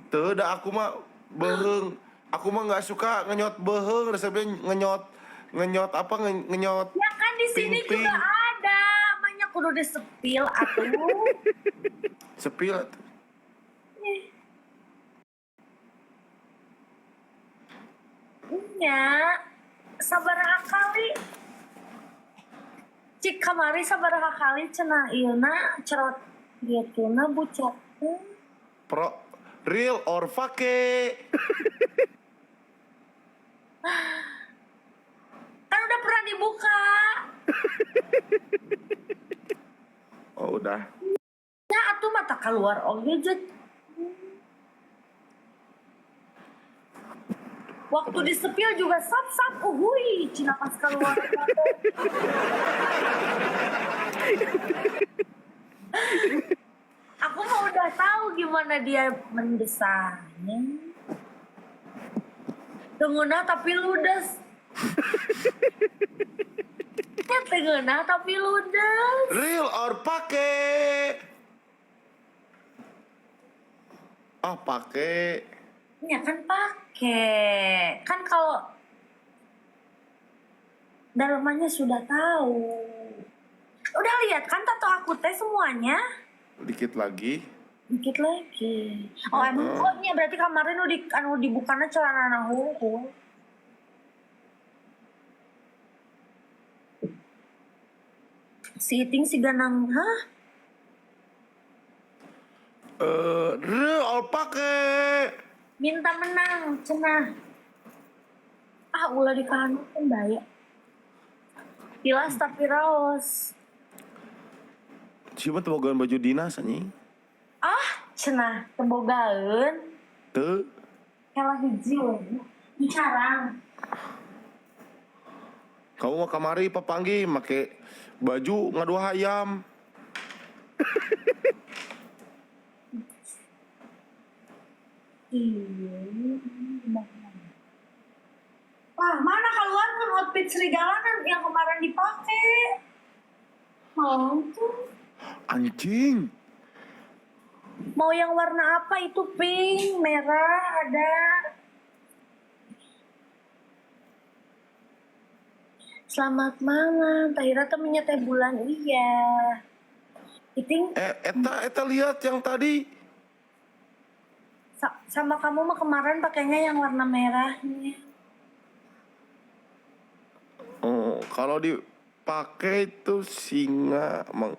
Teu da aku mah beuheung. Aku mah nggak suka ngenyot beuheung, resepnya ngenyot ngenyot apa ngenyot Ya kan di sini ping-ping. juga ada. Banyak kudu disepil atuh. Sepil atuh. Nya, sabaraha kali. Cik kamari sabaraha kali cenah ieu na cerot gitu na bucat. Pro real or fake? Kan udah pernah dibuka. Oh, udah. Ya atuh mata keluar oge jet. Waktu disepil juga sap-sap, uhui, cina pas keluar. Aku mah udah tahu gimana dia mendesahnya. Tengenah tapi ludes. Ya tengenah tapi ludes. Real or pake? Ah, pake. Ya kan pakai. Kan kalau dalamannya sudah tahu. Udah lihat kan tato aku teh semuanya? Dikit lagi. Dikit lagi. Oh emang kok nya berarti kemarin udah di, anu dibukana celana hungkul. Si Iting si Ganang, hah? Real or pake? Minta menang, cenah. Ah, ulah di kanan kan bahaya. Tilas tapi raos. Siapa tuh bogaan baju dinas anjing? Ah, cenah tebogaeun. Teu. Kalah hiji we. Dicarang. Kamu mau kamari papanggih make baju ngadu hayam. Iya. Wah, mana keluar kan outfit serigala kan yang kemarin dipakai. Mau tuh. Anjing. Mau yang warna apa itu pink, merah ada. Selamat malam, Tahira temennya teh bulan iya. Iting Eta lihat yang tadi. Sama kamu mah kemarin pakainya yang warna merahnya. Oh, kalau dipakai itu singa mang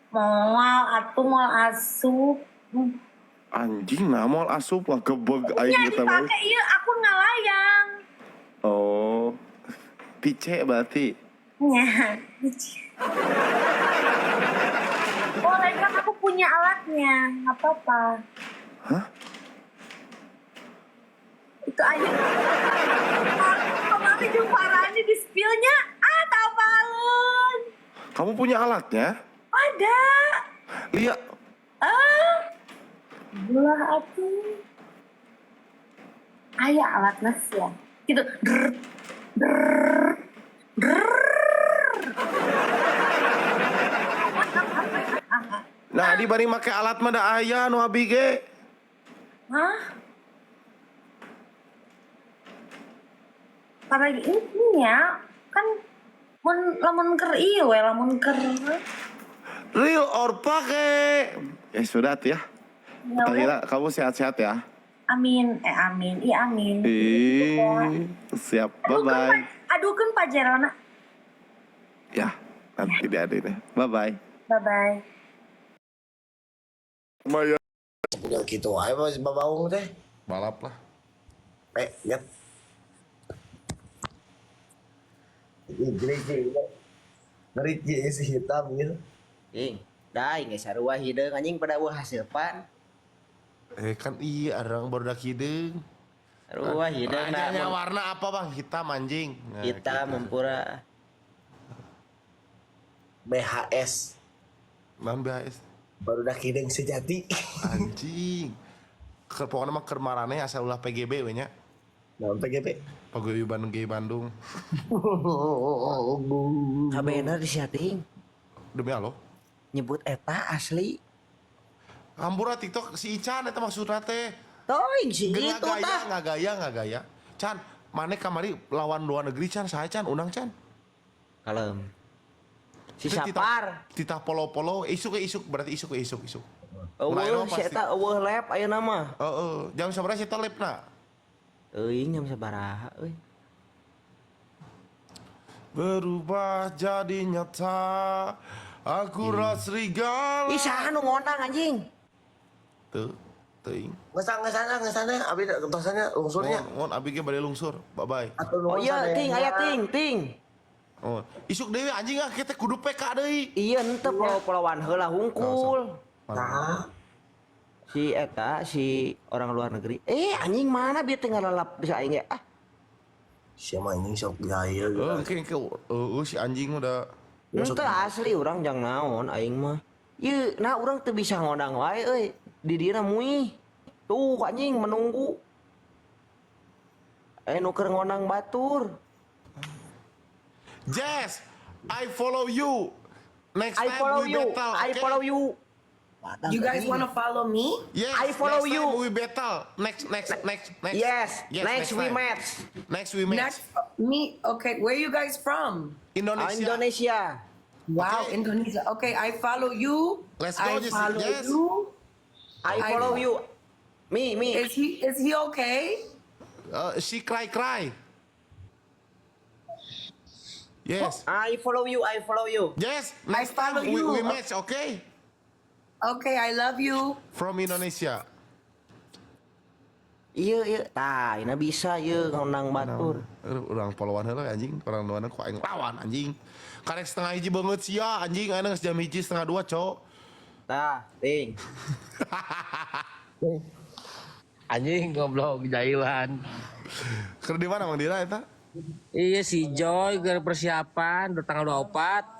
Moal atuh moal asup. Anjing nah moal asup ngagebeg aing Ya eta mah. dipakai iya aku ngalayang. Oh. Pice berarti. Ya. Boleh kan aku punya alatnya, nggak apa-apa. Hah? Itu aja. Kemarin jumpa Rani di spillnya, ah tahu palun. Kamu punya alatnya? Ada. Lihat. Ah. Belah atuh. Aya alatnya sih ya. Gitu. Drrr, drrr, drrr. Nah, di bari make alat mah da aya nu abi ge. Hah? Karena ini ya kan mun lamun keur ieu we lamun keur Real or pake? Ya sudah tuh ya. Ya, Tahira, kamu sehat-sehat ya. Amin, amin, iya amin. Ih, siap. Bye bye. Adukeun Pajerona. Ya, nanti diaduin ya. Bye bye. Bye bye. Maya. Udah gitu aja mah babaung teh. Balap lah. Lihat. Ngeri ngeri si hitam gitu. Ing, dah geus sarua hideung anjing pada eueuh hasilpan. Kan iya orang baru hideung. Sarua hideung da. Rajanya warna apa bang? Hitam anjing. Nah, Hitam gitu. mempura. BHS. Naon BHS? Baru dah hideung sejati. Anjing. Ke, pokoknya mah keur marane asal ulah PGB we nya. Naon PGB? Paguyuban Gay Bandung. Kabener di sia ting. Demi Allah. Nyebut eta asli. Hampura TikTok si Ican eta maksudna teh. Teuing sih Ge itu ngagaya, tah. ngagaya, ngagaya. Chan, maneh kamari lawan luar negeri, Chan, saya Chan, undang Chan. Kalem. Si Itu Sapar. Titah polo-polo, isuk ke isuk, berarti isuk ke isuk, isuk. Mulai Eueuh mah si pasti. eta eueuh lep ayeuna mah. Heeh, jam sabaraha sih lepna? Teuing jam sabaraha euy. Berubah jadi nyata. Aku ras serigala. Ih, saha nu ngondang, anjing? Tuh, teuing. Ngesana, ngesana, abi tosannya lungsurnya. Ngon, ngon abi ge bade lungsur. Bye bye. Atau Oh nuhun iya, ting, sadayana. aya ting, ting. Oh, isuk deui anjing ah kita kudu PK deui. Iya, henteu polo-poloan heula hungkul. Nah, Si eta si orang luar negeri. Eh, anjing mana bieu teh ngalalap bisa aing ge. Ah, siapa anjing sok gaya gitu. Eh, engke engke si anjing udah henteu asli urang jang naon aing mah. Ieu, nah urang teu bisa ngondang wae euy. Di dieuna muih. Tuh anjing menunggu. Eh nu keur ngondang batur. Jess, I follow you. Next I time follow we you. battle. I okay? follow you. You guys want to follow me? Yes, I follow next you. time we battle. Next, next, next, next. Yes, next we time. match. Next we match. Next, me. Okay, where you guys from? Indonesia. Indonesia. Wow, Okay. Indonesia. Okay, I follow you. Let's go, I Jesse. follow Yes. you. I follow you. Me, me. Is he okay? She cry cry. Yes. I follow you, I follow you. Yes, next I follow time we, you. we match, okay? Okay, I love you. From Indonesia. Iya, iya. Tah, ini bisa ieu ngondang batur. Urang polowan heula anjing, orang luar ku aing lawan anjing. Karek setengah hiji banget sia anjing, ayeuna geus jam hiji setengah dua, cok. Tah, ting. Anjing goblok jailan. Keur di mana Mang Dira eta? Iya si Joy ke persiapan udah tanggal 24.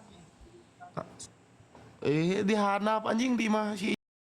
Eh, di handap anjing di mah si